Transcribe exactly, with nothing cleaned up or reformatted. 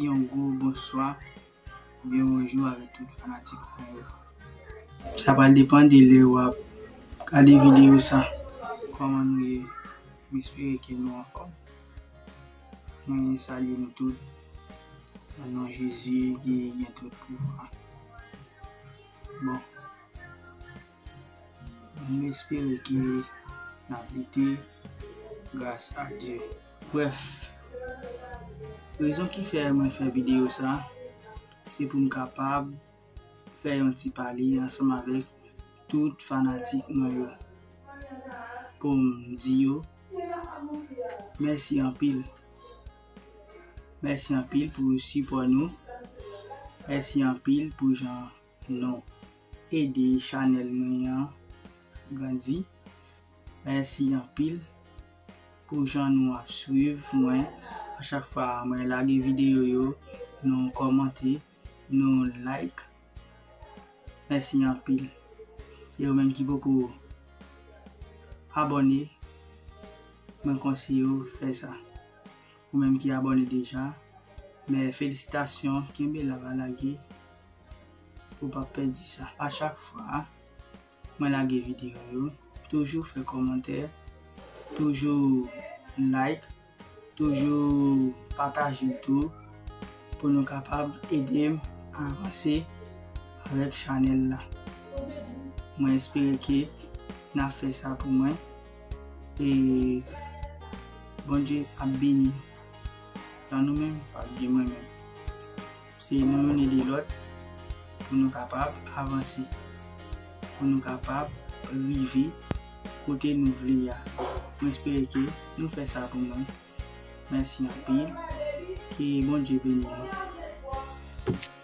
Yon gwo bonswa oubyen bonjou avèk tout fanatik mwen yo. Sa pral depann de lè w ap gade videyo sa. Kòman nou ye? M espere ke nou anfòm. Mwen salye nou tout nan non Jezi ki gen tout pouvwa. Bon, m espere ke n ap lite gras a Dye. Brèf, rezon ki fè mwen fè videyo sa, se pou m kapab fè yon ti pale ansanm avèk tout fanatik mwen yo, pou m di yo mèsi anpil. Mèsi anpil pou sipò nou. Mèsi anpil pou jan nou ede chanèl mwen an grandi. Mèsi anpil pou jan nou ap swiv mwen. A chak fwa mwen lage videyo yo, nou kòmante, nou like. Mèsi anpil. E ou menm ki poko abòne, mwen konseye w fè sa. Ou menm ki abòne deja, men felisitasyon, kenbe la, pa lage, pou w pa pèdi sa. A chak fwa mwen lage videyo yo, toujou fè kòmantè, toujou like, toujou pataje l tou, pou nou kapab ede m avanse avèk chanèl la. Mwen espere ke n ap fè sa pou mwen. E Bondye ap beni nou. San nou menm, pa bliye mwen menm. Se nou youn ede lòt pou nou kapab avanse, pou nou kapab rive kote nou vle a. Mwen espere ke nou fè sa pou mwen. Mèsi anpil. Ke Bondye beni nou.